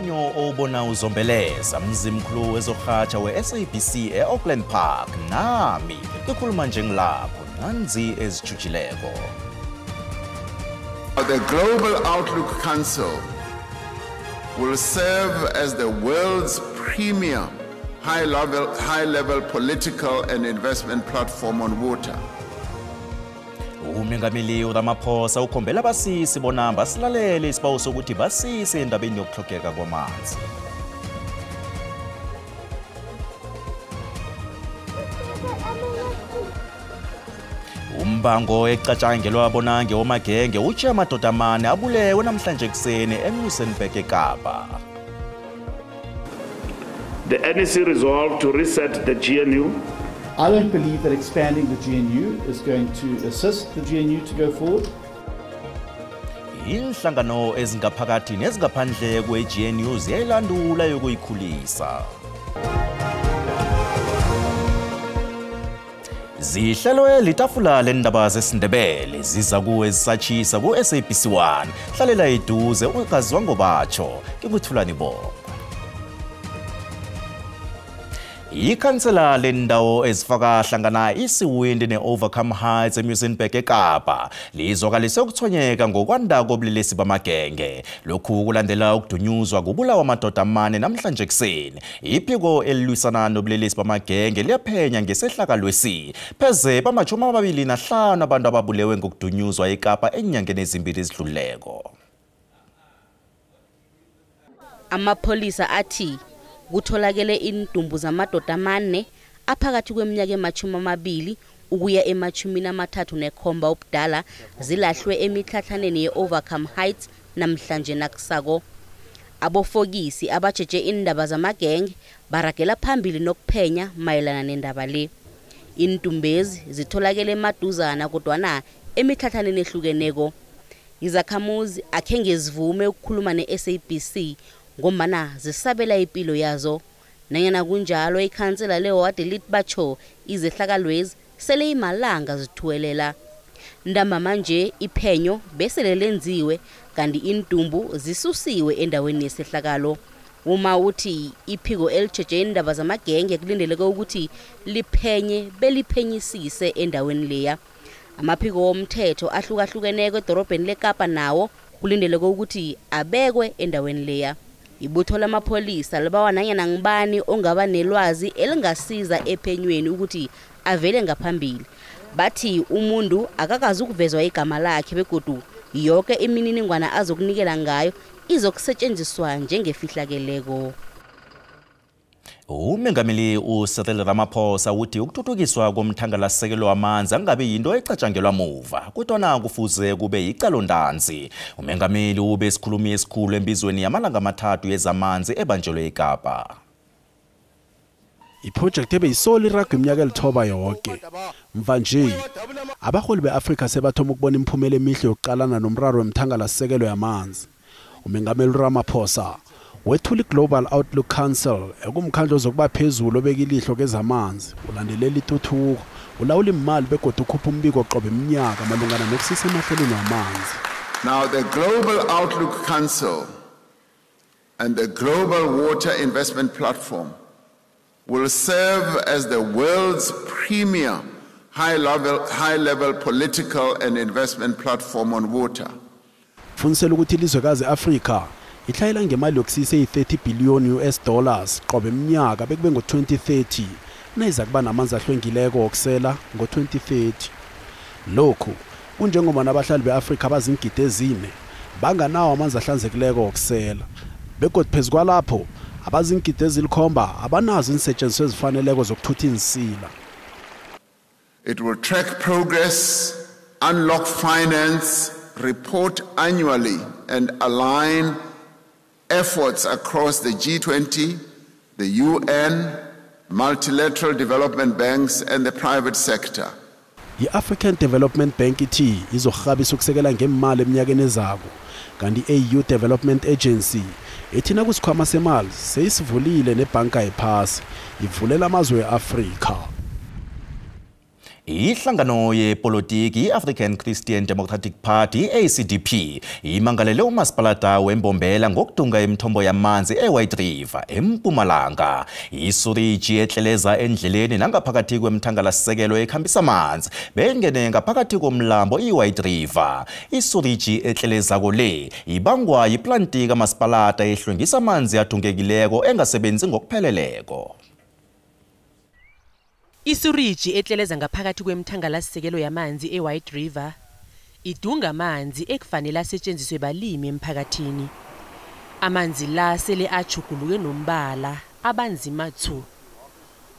Umkhanyo owubona uzombeleza mzimkhulu wezokurhatjha we-SABC e-Auckland Park. Nami ngikhuluma njengilapho nanzi ezitjhujileko. The Global Outlook Council will serve as the world's premier high-level political and investment platform on water. Umengameli uRamaphosa ukhombela abasisi bona basilalele isibawo sokuthi basise endabeni yokutlhogeka kwamanzi. Umbango ecatshangelwa bona ngewomagenge utshe amadoda amane abulewe namhlanje ekuseni eMuizenberg eKapa. The NEC resolved to reset the GNU. I don't believe that expanding the GNU is going to assist the GNU to go forward. Inhlangano ezingaphakathi nezingaphandle kwe-GNU ziyayilandula yokuyikhulisa. Zihlelwe litafula lendaba zesiNdebele ziza kuwe zisatshisa ku-SABC 1. Hlalela eduze ungaziwa ngobatsho ngikuthulani bonke. Ikhansela lendawo ezifaka hlangana iSiwindi ne-Overcome Heights eMuizenberg eKapa lizwakalise ukuthonyeka ngokwanda kobulelesi bamagenge. Lokhu kulandela ukudunyuzwa kubulawa amadoda amane namhlanje ekuseni. Iphiko elilwisana nobulelesi bamagenge liyaphenya ngesehlakalwesi. Pheze bama-25 abantu ababulewe ngokudunyuzwa eKapa enyangeni ezimbili ezidluleko. Amapholisa athi kutholakele indumbu zamadoda amane aphakathi kweminyaka ema-20 ukuya ema-37 ubudala zilahlwe emitlhatlhaneni ye-Overcome Heights namhlanje nakusako. Abofokisi abajeje indaba zamagenge baragela phambili nokuphenya mayelana nendaba le. Intumbezi zitholakele emaduzana kodwana emitlhatlhaneni ehlukeneko. Izakhamuzi akhenge zivume ukukhuluma ne-SABC ngombana zisabela impilo yazo. Nanyana kunjalo ikhansela lewadi lithi batsho izehlakalwezi sele imalanga zithuwelela. Ntambama nje iphenyo bese lenziwe kanti intumbu zisusiwe endaweni yesehlakalo. Uma uthi iphiko elitjheje indaba zamagenge kulindeleke ukuthi liphenye beliphenyisise endaweni leya. Amaphiko womthetho ahlukahlukeneko edorobheni leKapa nawo kulindeleke ukuthi abekwe endaweni leya. Ibutho lamapholisa libawa nanyana ngibani ongaba nelwazi elingasiza ephenyweni ukuthi avele ngaphambili. Bathi umuntu akakazi ukuvezwa igama lakhe begodu yonke imininingwana azokunikela ngayo izokusetshenziswa njengefihlakeleko. Umengameli uCyril Ramaphosa uthi ukuthuthukiswa komthangalasisekelo wamanzi angabe yinto ecatshangelwa muva kodwana kufuze kube yicalontanzi. Umengameli ube isikhulumi esikhulu embizweni yamalanga amathathu yezamanzi ebanjelwe eKapa. Iprojekthi ebeyisolo iragwa iminyaka elithoba yoke. Mva nje abaholi be-Afrika sebathoma ukubona imiphumela emihle yokuqalana nomraro wemthangalasisekelo yamanzi. Umengameli Ramaphosa wethula i-Global Outlook Council ekumkhandlu ozokuba phezulu obeka ilihlo kezamanzi, ulandelela ituthuko, ulawula imali begodu ukhupha umbiko qobe iminyaka malungana nokusisa emahlelweni wamanzi. Now the Global Outlook Council and the Global Water Investment Platform will serve as the world's premier high-level political and investment platform on water. Funisela ukuthi ilizwekazi Afrika ihlayela ngemali yokusisa eyi-30 billion US dollars qobe iminyaka bekube ngo-2030 nayiza kuba namanzi ahlwengileko wokusela ngo-2030. Lokhu kunjengoba nabahlali be-Afrika abazingidi ezine banganawo amanzi ahlanzekileko wokusela, begodu phezu kwalapho abazingidi ezilikhomba abanazo iinsetshenziswa ezifaneleko zokuthutha iinsila. It will track progress, unlock finance, report annually and align efforts across the G20, the UN, multilateral development banks and the private sector. I-African Development Bank ithi izokurhabisa ukusekela ngemali eminyakeni ezako, kanti i-AU Development Agency ithi nakusikhwama semali seyisivulile nebhanka yephasi ivulela amazwe e-Afrika. Ihlangano yepolitiki i-African Christian Democratic Party ACDP imangalele umasipalata weMbombela ngokudunga imithombo yamanzi eWhite River eMpumalanga. Isuriji ehleleza endleleni nangaphakathi kwemthangalasisekelo ekhambisa amanzi bengene ngaphakathi komlambo iWhite River. Isuriji ehlelezako le ibangwa yiplanti kamasipalata ehlwengisa amanzi adungekileko engasebenzi ngokupheleleko. Isuriji ehleleza ngaphakathi kwemthangalasisekelo yamanzi eWhite River idunga amanzi ekufanele asetshenziswe balimi emphakathini. Amanzi la sele achuguluke nombala abanzima thu.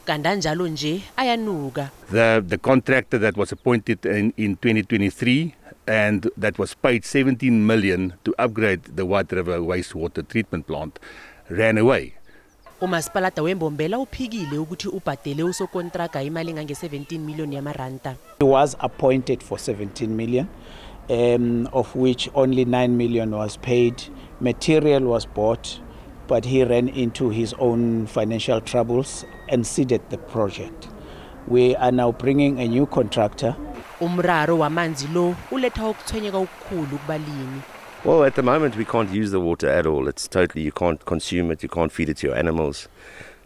Kandanjalo nje ayanuka. The contractor that was appointed in 2023 and that was paid 17 million to upgrade the White River wastewater treatment plant ran away. Umasipalata weMbombela uphikile ukuthi ubhadele usokontraga imali engange 17 million yamaranta. He was appointed for 17 million, of which only 9 million was paid. Material was bought, but he ran into his own financial troubles and seeded the project. We are now bringing a new contractor. Umraro wamanzi lo uletha ukuthwenyeka okukhulu kubalimi. Well, at the moment we can't use the water at all. It's totally, you can't consume it, you can't feed it to your animals.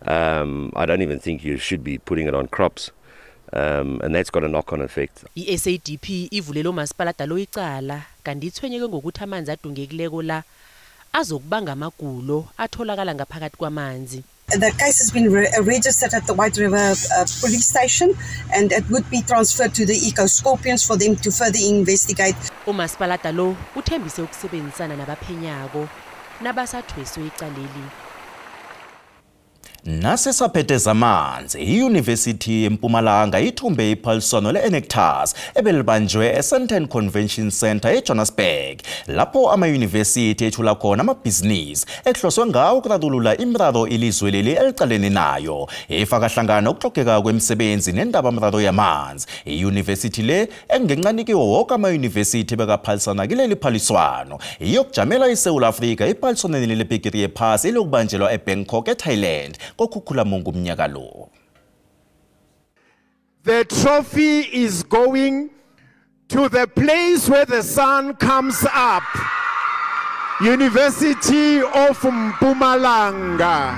I don't even think you should be putting it on crops. And that's got a knock-on effect. I-SADP ivulele umasipalata lo icala kanti ithwenyeke ngokuthi amanzi adungekileko la azokubanga amagulo atholakala ngaphakathi kwamanzi. The case has been registered at the White River Police Station, and it would be transferred to the Eco Scorpions for them to further investigate. Umasipalata lo uthembise ukusebenzisana nabaphenyako nabasathweswe icaleli. Nasesaphethe zamanzi, iYunivesithi yeMpumalanga ithumbe iphaliswano le-Enactus ebelibanjwe eSandton Convention Centre eJohannesburg, lapho amayunivesithi ethula khona amabhizinisi ekuhloswe ngawo ukurarulula imiraro ilizwe leli eliqalene nayo, efaka hlangana ukutlhogeka kwemisebenzi nendabamraro yamanzi. Iyunivesithi le engenqanikiwo woke amayunivesithi bekaphalisana kileli phaliswano iyokujamela iSewula Afrika ephaliswaneni lebhigiri yephasi elokubanjelwa eBangkok eThailand koKhukhulamungu umnyaka lo. The trophy is going to the place where the sun comes up. University of Mpumalanga.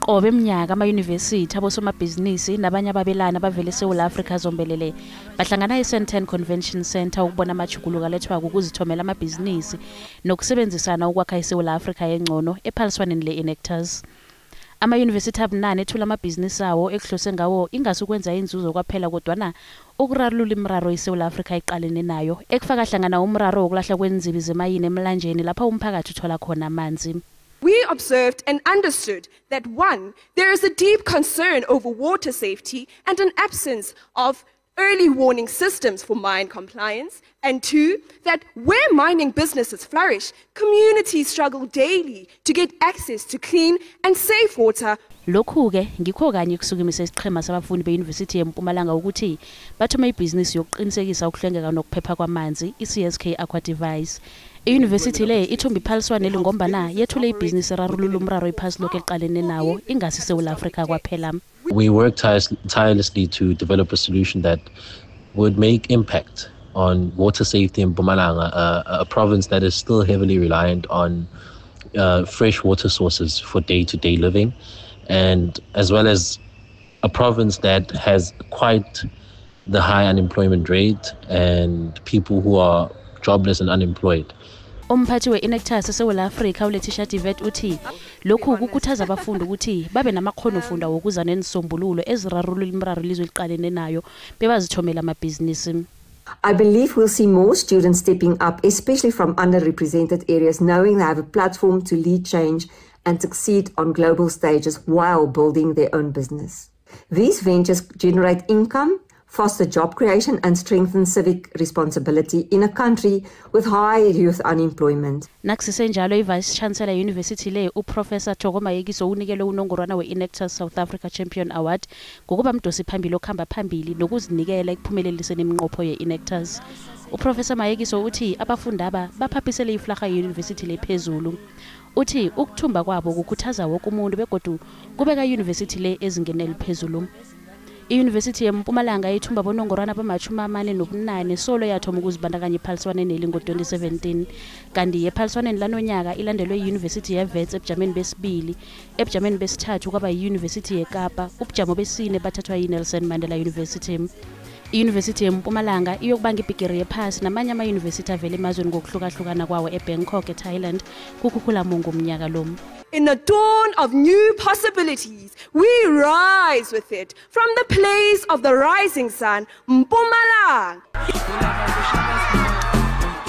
Qobe eminyaka amayunivesithi, abosomabhizinisi nabanye ababelani abavela eSewula Afrika zombelele bahlangana eSandton Convention Centre ukubona amajuguluko alethwako ukuzithomela amabhizinisi nokusebenzisana ukwakha iSewula Afrika engcono ephaliswaneni le-Enactus. Amayunivesithi abunane ethula amabhizinisi awo ekuhlose ngawo ingasi ukwenza inzuzo kwaphela kodwana ukurarulula imiraro iSewula Afrika iqalene nayo, ekufaka hlangana umraro wokulahla kwenzibi zemayini emlanjeni lapho umphakathi uthola khona amanzi. We observed and understood that 1, there is a deep concern over water safety and an absence of early warning systems for mine compliance, and 2, that where mining businesses flourish, communities struggle daily to get access to clean and safe water. Lokhu-ke ngikho kanye kusukumise isiqhema sabafundi beYunivesithi yeMpumalanga ukuthi bathome ibhizinisi yokuqinisekisa ukuhlengeka nokuphepha kwamanzi, i-CSK Aqua Device. Iyunivesithi le ithumbe iphaliswano ngombana yethule ibhizinisi erarulula umraro iphasi loke eliqalene nawo ingasi Sewula Afrika kwaphela. We worked tirelessly to develop a solution that would make impact on water safety in Mpumalanga, a province that is still heavily reliant on fresh water sources for day-to-day living, and as well as a province that has quite the high unemployment rate and people who are jobless and unemployed. Umphathi we-Enactus eSewula Afrika uLetitia Divet uthi lokhu kukhuthaza abafundi ukuthi babe namakghonofunda wokuza nenisombululo ezirarulula imiraro ilizwe eliqalene nayo bebazithomela amabhizinisi. I believe we'll see more students stepping up, especially from underrepresented areas, knowing they have a platform to lead change and succeed on global stages while building their own business. These ventures generate income, foster job creation and strengthen civic responsibility in a country with high youth unemployment. Nakusisenjalo, i-Vice Chancellor University le uProfessor Thoko Mayekiso unikelwe unongorwana we-Enactus South Africa Champion Award ngokuba mdosi phambili okuhamba phambili nokuzinikela ekuphumeleliseni iminqopho ye-Enactus. UProfessor Mayekiso uthi abafundi aba baphaphisele iflarha ye-university le phezulu. Uthi ukuthumba kwabo kukhuthaza wonke umuntu begodu kubeka i-university le ezingeni eliphezulu. I-University yeMpumalanga ithumba bonongorwana bama-48 solo yathoma ukuzibandakanya ephaliswaneni ngo-2017, kanti ephaliswaneni lanonyaka ilandelwe yi-University ye-Wits ebujameni besibili, ebujameni besithathu kwaba yi-University yeKapa, ubujamo besine bathathwa yi-Nelson Mandela University. I-University yeMpumalanga iyokubanga ibhigiri yephasi namanye ama-university avela emazweni ngokuhlukahlukana kwawo eBangkok, eThailand, kukhukhulamungu umnyaka lo. In the dawn of new possibilities, we rise with it from the place of the rising sun, Mpumalanga.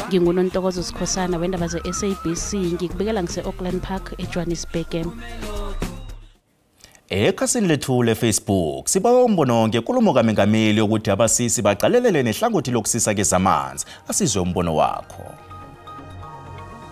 NginguNontokozo Sikhosana wendaba ze-SABC, ngikubikela ngise-Auckland Park eJohannesburg. Ekhasini lethu le-Facebook sibawa umbono ngenkulumo kaMengameli yokuthi abasisi baqalelele nehlangothi lokusisa kezamanzi. Asizwe umbono wakho.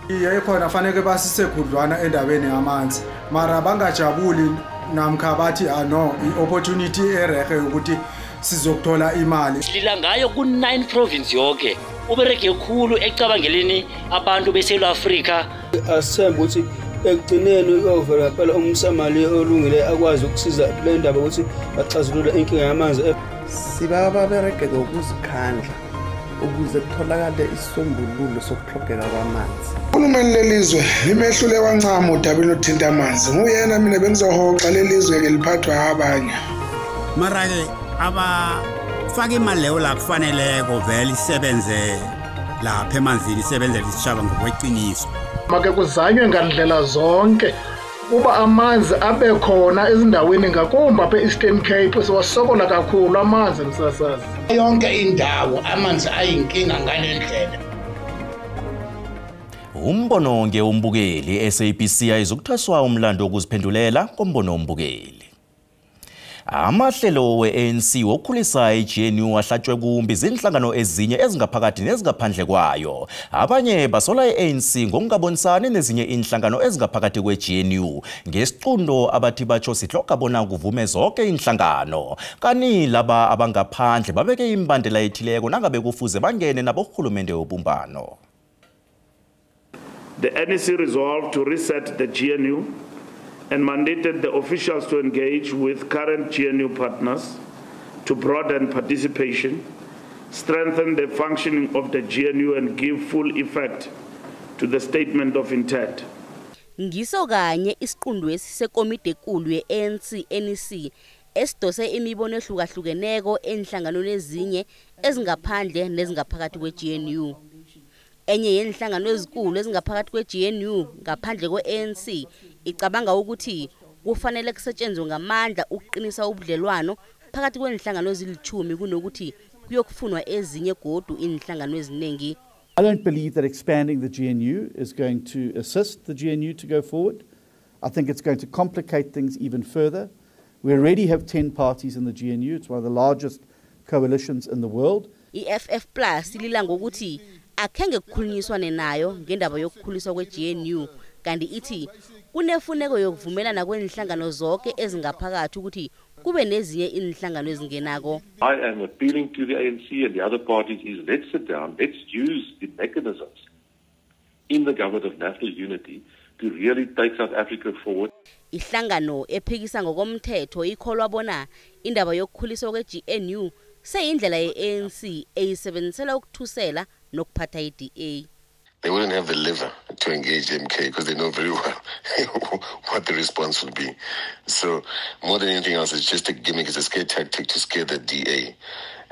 Iye khona fanele basise khudlwana endabeni yamanzi, mara bangajabuli namkha bathi no i-opportunity erehe ukuthi sizokuthola imali. Silila ngayo ku-9 province yonke. Ubereke khulu ekucabangeleni abantu beSouth Africa. Asithembe ukuthi ekugcineni uyovela phela umsamali olungile akwazi ukusiza kule ndaba ukuthi baxazulule inkinga yamanzi. Sibaba bereke ngokuzikhandla ukuze kutholakale isisombululo sokuhlogeka kwamanzi. Uhulumeni lelizwe limehlule wancama udabeni oluthinta amanzi. Nguyena mina bengizohoxa lelizwe ke liphathwa abanye. Mara-ke abafaka imali leyo la kufaneleko vele isebenze lapha emanzini, isebenzele isitshaba ngokweqiniso. Make kuzanywe ngandlela zonke uba amanzi abe khona ezindaweni, ngakumbi apha e-Eastern Cape siwasokola kakhulu amanzi msasazi. Yonke indawo amanzi ayinkinga ngale ndlela. Umbono ngewumbukeli. SABC ayizukuthweswa umlando wokuziphendulela kombono wombukeli. Amahlelo we-ANC wokukhulisa i-GNU ahlatshwe kumbi zinhlangano ezinye ezingaphakathi nezingaphandle kwayo. Abanye basola i-ANC ngokungabonisani nezinye inhlangano ezingaphakathi kwe-GNU ngesiqundo abathi batsho sihloka bona kuvume zonke inhlangano. Kani laba abangaphandle babeke imbandela ethileko nangabe kufuze bangene naborhulumende wobumbano. The NEC resolved to reset the GNU and mandated the officials to engage with current GNU partners to broaden participation, strengthen the functioning of the GNU and give full effect to the statement of intent. Ngiso kanye isiqundwesi sekomiti ekulu ye-ANC NEC esidose imibono ehlukahlukeneko enhlanganweni ezinye ezingaphandle nezingaphakathi kwe-GNU. Enye yenhlangano ezinkulu ezingaphakathi kwe-GNU ngaphandle kwe-ANC icabanga ukuthi kufanele kusetshenzwe ngamandla ukuqinisa ubudlelwano phakathi kwenhlangano ezilithumi kunokuthi kuyokufunwa ezinye godu inhlangano eziningi. I don't believe that expanding the GNU is going to assist the GNU to go forward. I think it's going to complicate things even further. We already have 10 parties in the GNU. It's one of the largest coalitions in the world. I-FF Plus ilila ngokuthi akhenge kukhulunyiswane nayo ngendaba yokukhuliswa kwe-GNU, kanti ithi kunefuneko yokuvumelana kwenhlangano zonke ezingaphakathi ukuthi kube nezinye inhlangano ezingenako. I am appealing to the ANC and the other parties is let's sit down, let's use the mechanisms in the government of national unity to really take South Africa forward. Ihlangano ephikisa ngokomthetho ikholwa bona indaba yokukhuliswa kwe-GNU seyindlela ye-ANC eyisebenzisela ukuthusela nokuphatha i-DA. They wouldn't have the liver to engage MK because they know very well what the response would be. So more than anything else, it's just a gimmick, it's a scare tactic to scare the DA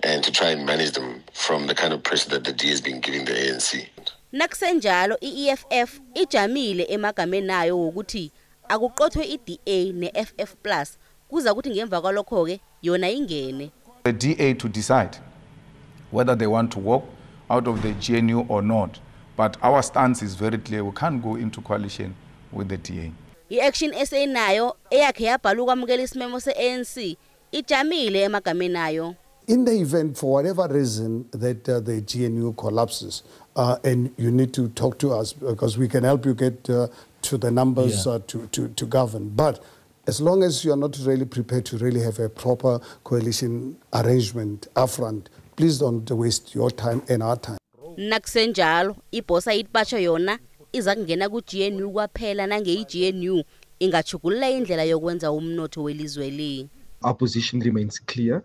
and to try and manage them from the kind of pressure that the DA has been giving the ANC. Nakusenjalo i-EFF ijamile emagameni ayo wokuthi akuqothwe i-DA ne-FF Plus kuza kuthi ngemva kwalokho-ke yona ingene. The DA to decide whether they want to walk out of the GNU or not. But our stance is very clear. We can't go into coalition with the DA. I-Action SA nayo eyakhe yabhala ukwamukela isimemo se-ANC ijamile emagameni ayo. In the event, for whatever reason, that the GNU collapses, and you need to talk to us because we can help you get to the numbers to govern. But as long as you are not really prepared to really have a proper coalition arrangement upfront, please don't waste your time and our time. Nakusenjalo iBosa ithi yona iza kungena ku-GNU kwaphela nange i-GNU ingachugulula indlela yokwenza umnotho welizwe le. Our position remains clear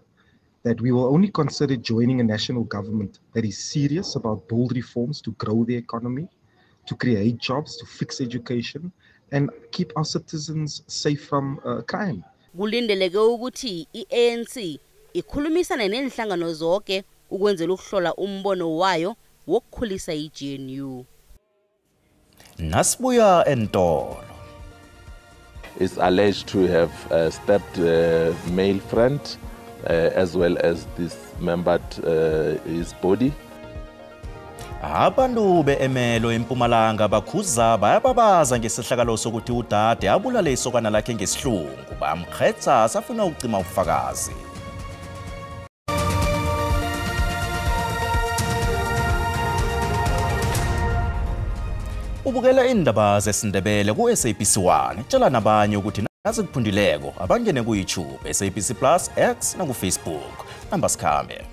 that we will only consider joining a national government that is serious about bold reforms to grow the economy, to create jobs, to fix education, and keep our citizens safe from crime. Kulindeleke ukuthi iANC ikhulumisane nenhlangano zonke ukwenzela ukuhlola umbono wayo wokukhulisa iGNU. Nasibuya entolo. Is alleged to have stabbed a male friend as well as dismembered his body. Abantu beemelo eMpumalanga bakhuza bayababaza ngesehlakalo sokuthi udade abulale isokana lakhe ngesihlungu, bamkhetha safuna ukucima ubufakazi. Ubukela indaba zesiNdebele ku-SABC 1. Tshela nabanye ukuthi nazikuphundileko abangene ku-YouTube, SABC Plus, X naku-Facebook. Namba sikhambe.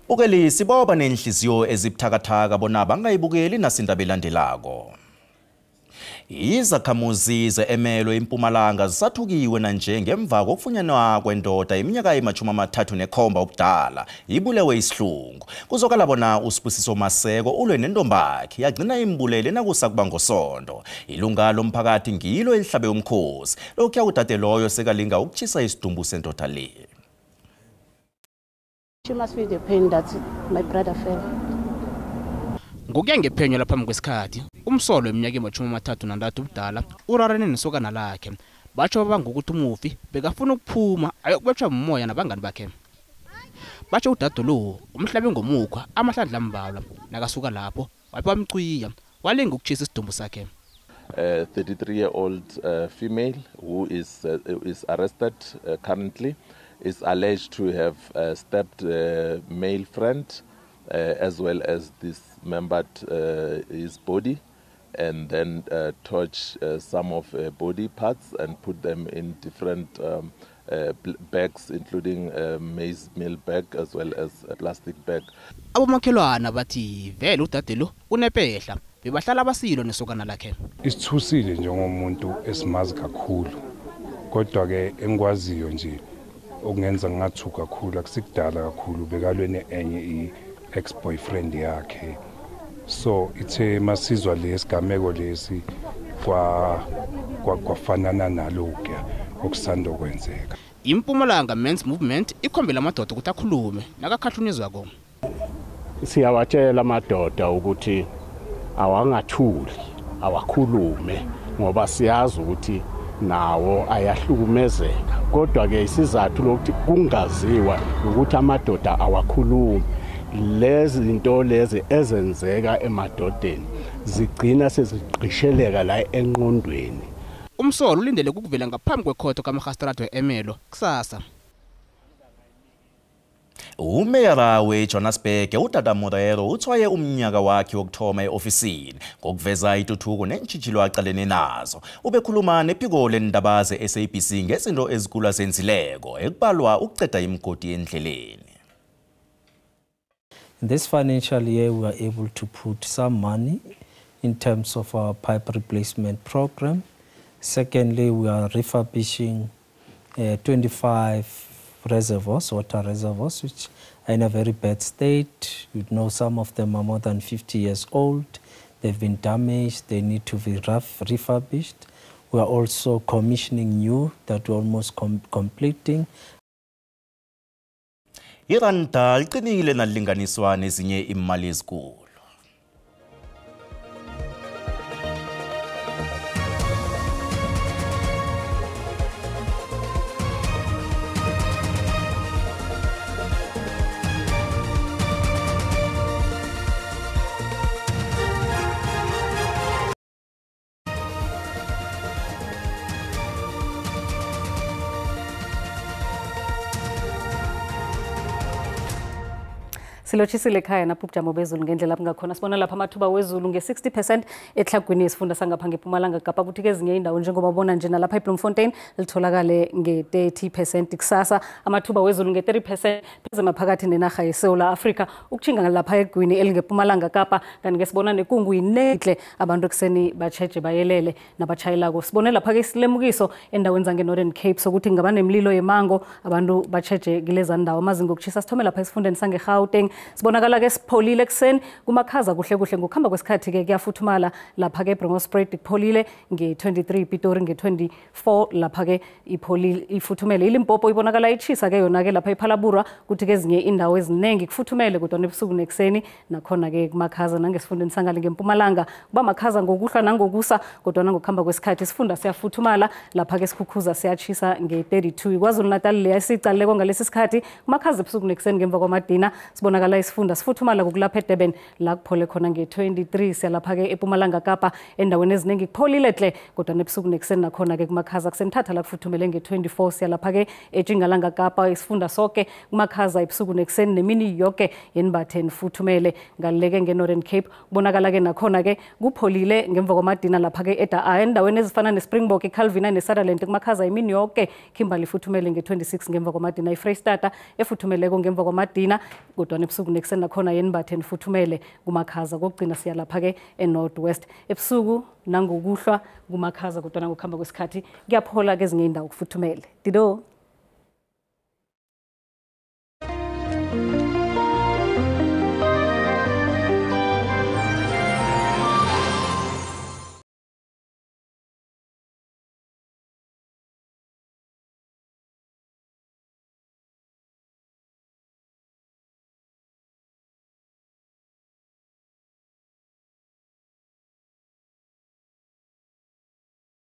Bukeli sibawa nenhliziyo ezibuthakathaka bona bangayibukeli nasindaba elandelako. Izakhamuzi ze-Emelo eMpumalanga zisathukiwe nanje ngemva kokufunyanwa kwendoda iminyaka ema-37 ubudala ibulewe isihlungu. Kuzokala bona uSibusiso Maseko ulwe nentombakhe yagcina imbulele nakusakuba ngoSonto. Ilunga lomphakathi ngilo elihlabe umkhosi lokhuya udade loyo sekalinga ukutshisa isidumbu sendoda le. She must feel the pain that my brother felt. Ngokuya ngephenyo laphambi kwesikhathi, umsolo weminyaka ema-33 ubudala urarene nesokana lakhe. Batsho babangokuthi umufi bekafuna ukuphuma ayokubetshwa mumoya nabangani bakhe. Batsho udade lo umhlabe ngomukhwa amahlandla ambalwa, nakasuka lapho wabe wamcwiya walinga ukutshisa isidumbu sakhe. A 33-year-old female who is arrested currently is alleged to have stabbed a male friend as well as dismembered his body and then torched some of body parts and put them in different bags, including a maize meal bag as well as a plastic bag. Abomakhelwana bathi vele udade lo unepehla bebahlala basilo nesokana lakhe. Isithusile njengomuntu esimazi kakhulu, kodwa ke engikwaziyo nje okungenza ngingathuka kakhulu akusikudala kakhulu bekalwene enye i-ex-boyfriend yakhe. So ithe masizwa lesigameko lesi kwafanana nalokho okusanda kwenzeka. Impumalanga Men's Movement ikhombela amadoda ukuthi akhulume nakakhahlunizwako. Siyawatshela amadoda ukuthi awangathuli, awakhulume ngoba siyazi ukuthi nawo ayahlukumezeka. Kodwa ke isizathu lokuthi kungaziwa ukuthi amadoda awakhulumi, lezi zinto lezi ezenzeka emadodeni zigcina sezigqisheleka la enqondweni. Umsolo ulindele ukuvela ngaphambi kwekhotho kaMarhastrada we-Emelo kusasa. Umeyara weJohannesburg uTata Morero uthwaye umnyaka wakhe wokuthoma e-ofisini ngokuveza intuthuko neentjhijilo aqalene nazo. Ubekhuluma nephiko lendaba ze-SABC ngezinto ezikhulu azenzileko ekubalwa ukuceda imigodi endleleni. In this financial year, we are able to put some money in terms of our pipe replacement program. Secondly, we are refurbishing 25 reservoirs, water reservoirs, which are in a very bad state. You know, some of them are more than 50 years old. They've been damaged. They need to be refurbished. We are also commissioning new that we're almost completing. Iranda liqinile nalilinganiswa nezinye imali ezinkulu. Silotjhisile ekhaya napho ubujamo bezulu ngendlela bungakhona. Sibona lapha amathuba wezulu nge-60% etlhagwini yesifunda sangapha ngePumalanga Kapa, kuthi kezinye indawo njengoba bona nje nalapha eBloemfontein litholakale nge-30% kusasa. Amathuba wezulu nge-30% pheze maphakathi nenarha yeSewula Afrika ukutjhinga lapha egwini elingePumalanga Kapa. Kanti ke sibona nekungu yinehle, abantu ekuseni batjheje bayelele nabatjhayelako. Sibone lapha ke isilemukiso endaweni zange-Northern Cape sokuthi kungaba nemililo yemango, abantu batjheje kileza ndawo. Amazinga okutjhisa sithome lapha esifundeni sange-Gauteng, sibonakala ke sipholile ekuseni, kumakhaza kuhle kuhle. Ngokuhamba kwesikhathi ke kuyafuthumala lapha ke Bronkhorstspruit kupholile nge-23, Pitori nge-24, lapha ke ipholile ifuthumele. ILimpopo ibonakala itjhisa ke yona ke lapha ePhalaborwa, kuthi kezinye indawo eziningi kufuthumele kodwa ebusuku nekuseni nakhona ke kumakhaza. Nangesifundeni sangale ngeMpumalanga kuba makhaza ngokuhlwa nangokusa, kodwa nangokuhamba kwesikhathi isifunda siyafuthumala lapha ke Sikhukhuza siyatjhisa nge-32. KwaZulu Natal leya siyicaleko ngalesi sikhathi kumakhaza ebusuku nekuseni ngemva kwamadina, sibonakala isifunda sifuthumala kokulapha eDurban la kuphole khona nge-23. Siyalapha ke ePumalanga Kapa endaweni eziningi kupholile hle, kodwa nebusuku nekuseni nakhona ke kumakhaza. Kusemthatha la kufuthumele nge-24. Siyalapha ke eTjingalanga Kapa isifunda sonke kumakhaza ebusuku nekuseni nemini yoke yenibathe nifuthumele. Ngaleke nge-Northern Cape kubonakala ke nakhona ke kupholile ngemva kwamadina lapha ke endaweni ezifana neSpringbok, iCalvina neSutherland kumakhaza imini yoke. Kimberley ifuthumele nge-26 ngemva kwamadina, iFreyistata efuthumeleko ngemva kwamadina, kodwa nebusuku nekuseni nakhona yenibathe nifuthumele kumakhaza. Kokugcina siyalapha ke eNorth West ebusuku nangokuhlwa kumakhaza, kodwa nangokuhamba kwesikhathi kuyaphola kezinye indawo kufuthumele. Dido.